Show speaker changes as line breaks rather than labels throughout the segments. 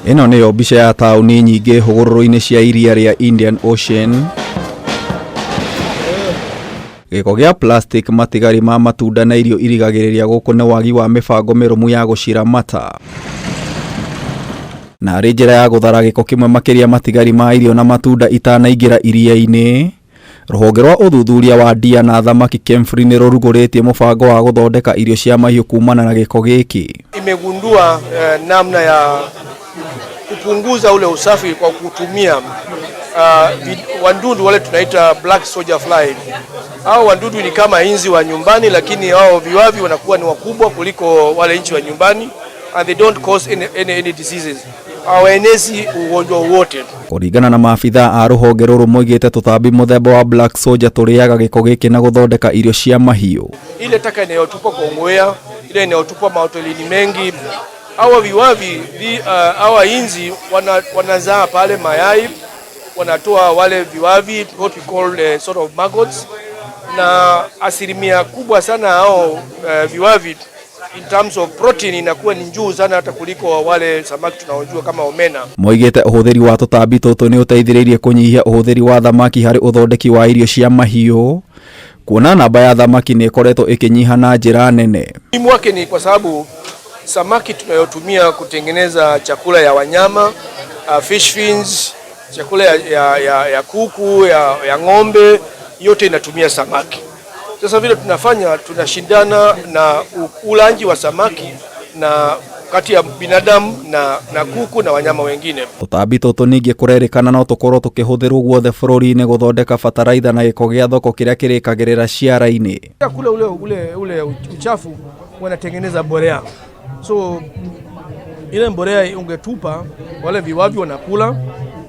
Ĩno nĩyo mbica ya taũni nyingĩ hũgũrũrũ-inĩ cia iria rĩa Indian Ocean. Gĩko gĩa plastic, matigari ma matunda na irio irigagĩrĩria gũkũ nĩ wagi wa mĩbango mĩrũmu ya gũciramata. Na arĩ njĩra ya gũthara gĩko kĩmwe makĩria matigari ma irio na matunda itanaingĩra iria-inĩ, rũhonge rwa ũthuthuria wa ndia na thamaki KEMFRI nĩ rũrugũrĩtie mũbango wa gũthondeka irio cia mahiũ kumana na gĩko gĩkĩ.
Imegundua namna ya kupunguza ule usafi kwa kutumia wadudu wale tunaita black soldier fly. Hao wadudu ni kama inzi wa nyumbani, lakini hao viwavi wanakuwa ni wakubwa kuliko wale inzi wa nyumbani and they don't cause any diseases. Hawaenezi ugonjwa wowote.
Kũringana na maabithaa a rũhonge rũrũ moigĩte tũtambi mũthemba wa black soldier tũrĩaga gĩko gĩkĩ na gũthondeka irio cia mahiũ.
Ile taka inayotupwa Kongowea, ile inayotupwa mahotelini mengi, hawa viwavi hawa inzi wanazaa pale mayai, wanatoa wale viwavi, what we call sort of maggots, na asilimia kubwa sana hao viwavi in terms of protein inakuwa ni juu sana hata kuliko wale samaki tunaojua kama omena.
Moigĩte ũhũthĩri wa tũtambi tũtũ nĩ ũteithĩrĩirie kũnyihia ũhũthĩri wa thamaki harĩ ũthondeki wa irio cia mahiũ, kuona namba ya thamaki nĩ ĩkoretwo ĩkĩnyiha na njĩra nene.
Umuhimu wake ni kwa sababu samaki tunayotumia kutengeneza chakula ya wanyama, fish fins, chakula ya kuku, ya ng'ombe, yote inatumia samaki. Sasa vile tunafanya, tunashindana na ulaji wa samaki na kati ya binadamu na kuku na wanyama wengine.
Tũtambi tũtũ ningĩ kũrerĩkana no tũkorwo tũkĩhũthĩrwo guothe bũrũri-inĩ gũthondeka bataraitha na gĩko gĩa thoko kĩrĩa kĩrĩkagĩrĩra ciara-inĩ.
Kule ule uchafu wanatengeneza mbolea, so ile mbolea ungetupa wale viwavi wanakula,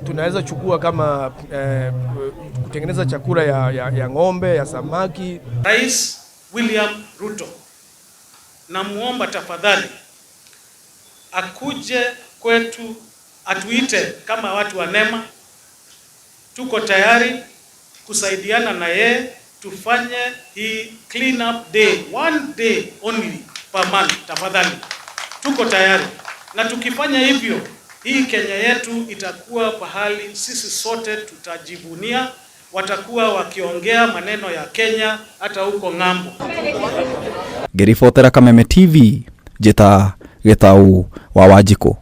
tunaweza chukua kama kutengeneza chakula ya ng'ombe, ya samaki.
Rais William Ruto, namuomba tafadhali akuje kwetu, atuite kama watu wa NEMA. Tuko tayari kusaidiana na yeye tufanye hii clean up day, one day only per month. Tafadhali, tuko tayari, na tukifanya hivyo, hii Kenya yetu itakuwa pahali sisi sote tutajivunia. Watakuwa wakiongea maneno ya Kenya hata huko ng'ambo.
Ngĩribotera Kameme TV, njĩta Gĩtau wa Wanjikũ.